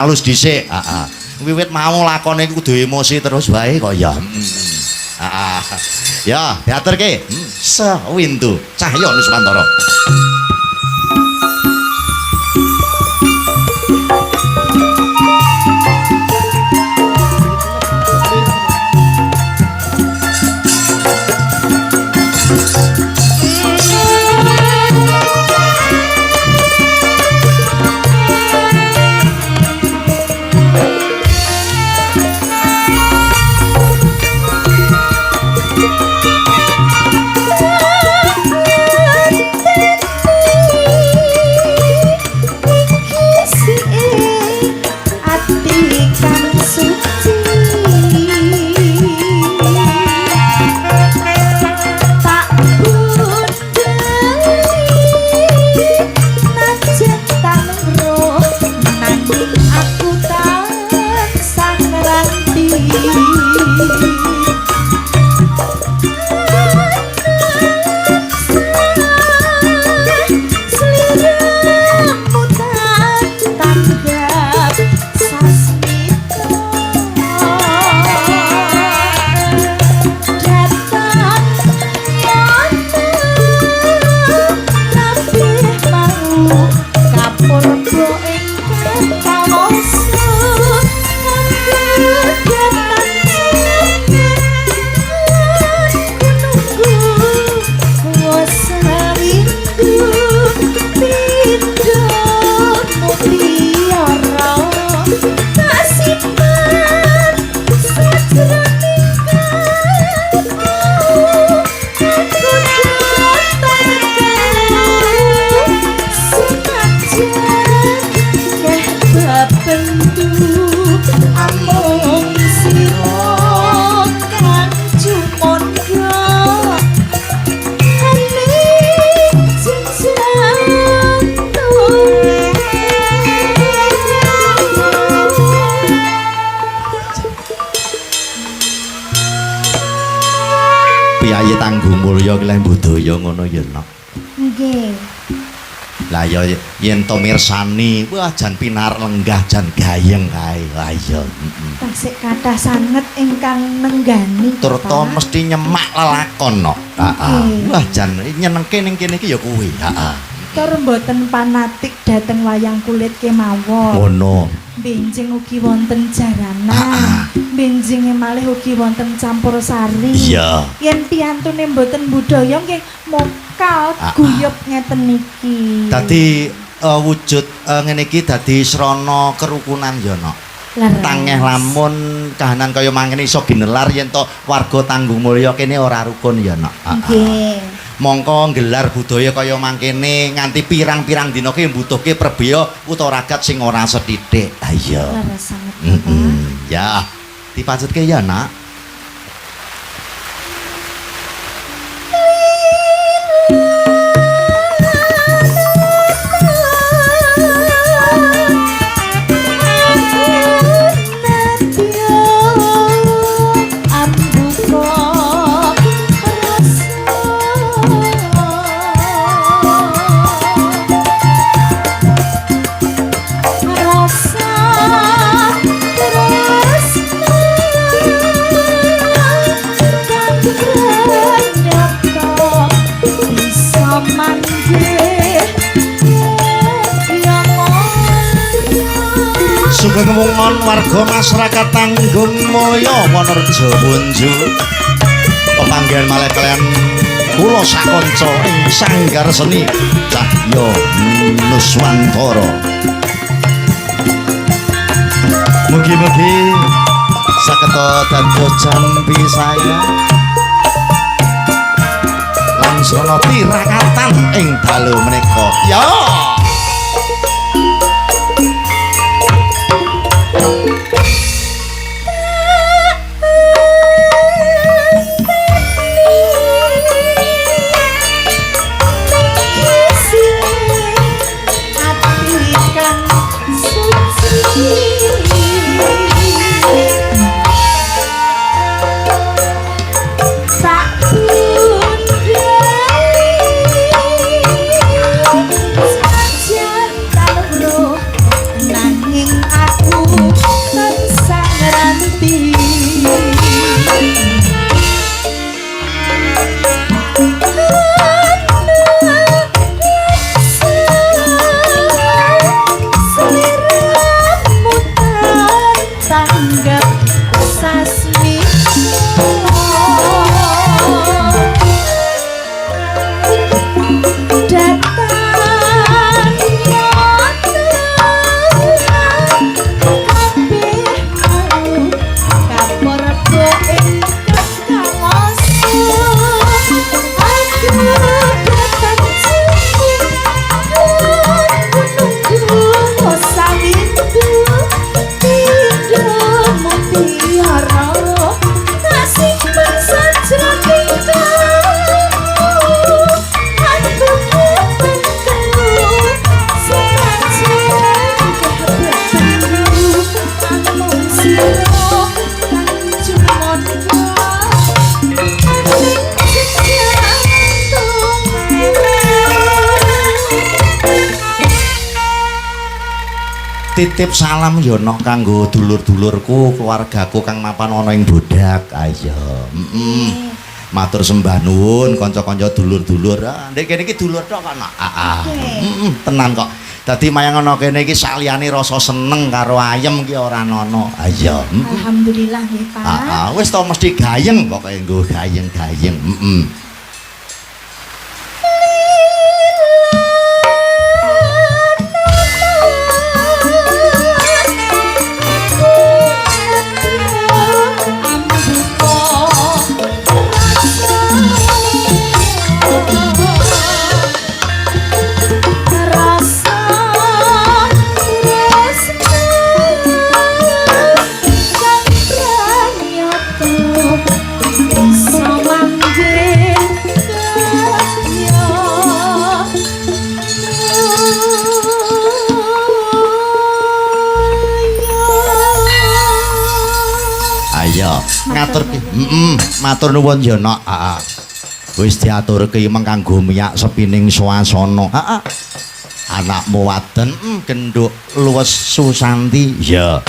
Halus dhisik, heeh. Wiwit mau lakone iku kudu emosi terus wae kok ya. Heeh. Ya, diaturke. Sewindu Cahya Nuswantara. Piyayi Tanggung Mulya ki leh budaya ngono ya, Nok. Nggih. Lah ya yen to mirsani, wah jan pinar lenggah jan gayeng kae. Lah iya, heeh. Tasik kathah sanget ingkang nenggani. Tur to mesti nyemak lelakon, Nok. Heeh. Wah jan nyenengke ning kene iki ya kuwi, heeh. Tur mboten fanatik dhateng wayang kulit kemawon. Ngono. Benjing ugi wonten jaranan. Benjinge malih ugi wonten campur sari. Iya. Yen piyantune mboten budaya nggih mokal guyub ngeten niki. Dadi wujud ngene iki dadi srana kerukunan ya, Nok. Tangeh lamun kahanan kaya mangkene iso ginelar yen to warga Tanggung Mulya kene ora rukun ya, Nok. Nggih. Mongko nggelar budaya kaya mangkene nganti pirang-pirang dina ki mbutuhke prebeya utawa ragat sing ora sethithik. Ha iya. Leres sanget. Ya, dipacutke ya, Nak. Sugeng wungon warga masyarakat Tanggung Mulya Wonorejo Punju. Pepanggihan malih kalian kula sakanca ing Sanggar Seni Cahya Nuswantara. Mugi-mugi saged dados jampi saya lan srana tirakatan ing dalu menika. Ya. Tak Titip salam ya nok kanggo dulur-dulurku, keluargaku kang mapan ana ing Bodak. Ayo. Heeh. Matur sembah nuwun kanca-kanca dulur-dulur. Ah, ndek kene iki dulur tok kok, Nak. Heeh. Heeh, tenan kok. Dadi mayang ana kene iki saliyane rasa seneng karo ayem ki ora ana. Ayo. Alhamdulillah nggih, Pak. Heeh, wis to mesti gayeng pokoke nggo gayeng-gayeng. Heeh. Rasa tresna kang pranyata iso manggih kaya. Ayo, ngaturke. Heeh, matur nuwun ya, Nok. Heeh. Wis diaturke meng kanggo miyak sepining swasana. Heeh. Anakmu wadon genduk luwes Susanti. Iya.